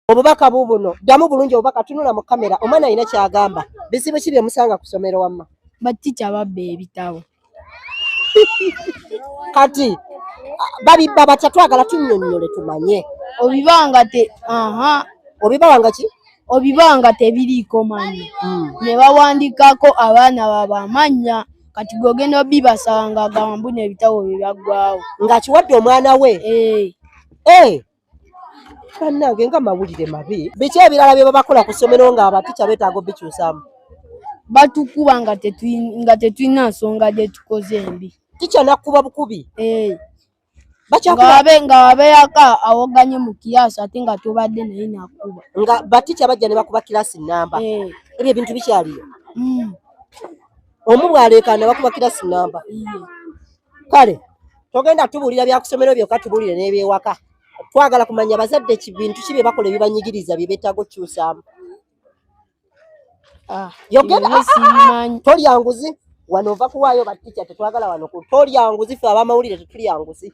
Obubaka buubuno, ddamu bulungi obubaka, tunula mu kamera. Omwana alina kyagamba. Bizibu ki bye musanga ku ssomero wamma? Batica babba ebitabo. Kati babibba batya? Twagala tunnyonnyole tumanye. Obibanga te aha. Obibawanga ki? Obibanga tebiriiko mannya, ne bawandiikako abaana baabwe amannya. Kati gw'ogenda obibasaba ng'agamba mbu n'ebitabo bye byaggwawo. Ng'akiwadde omwana we? Eh. Eh! Bannange, nga mawulire mabi. Biki ebirala bye babakola ku ssomero nga abatica beetaaga obikyusaamu? Batukuba nga tetulina nsonga gye tukoze embi. Tica nakkuba bukubi? Eh. Bakyakuba? Nga wabeerako awoganye mu kiraasi ate nga tobadde naye nakuba. Nga batica bajja ne bakuba kirasi namba? Eh. Ebyo ebintu bikyaliyo? Mm. Omu bw'aleekaana bakuba kirasi namba? Iye. Kale togenda tubuulira byakusomero byokka, tubuulire n'ebyewaka. Twagala kumanya bazadde ki bintu ki bye bakola ebibanyigiriza bye beetaaga okukyusaamu. Ah, Yogera. ebyo sibimanyi. Tolya nguzi wano, ova kuwaayo batica, tetwagala wano tolya nguzi. Ffe abamawulire tetulya nguzi.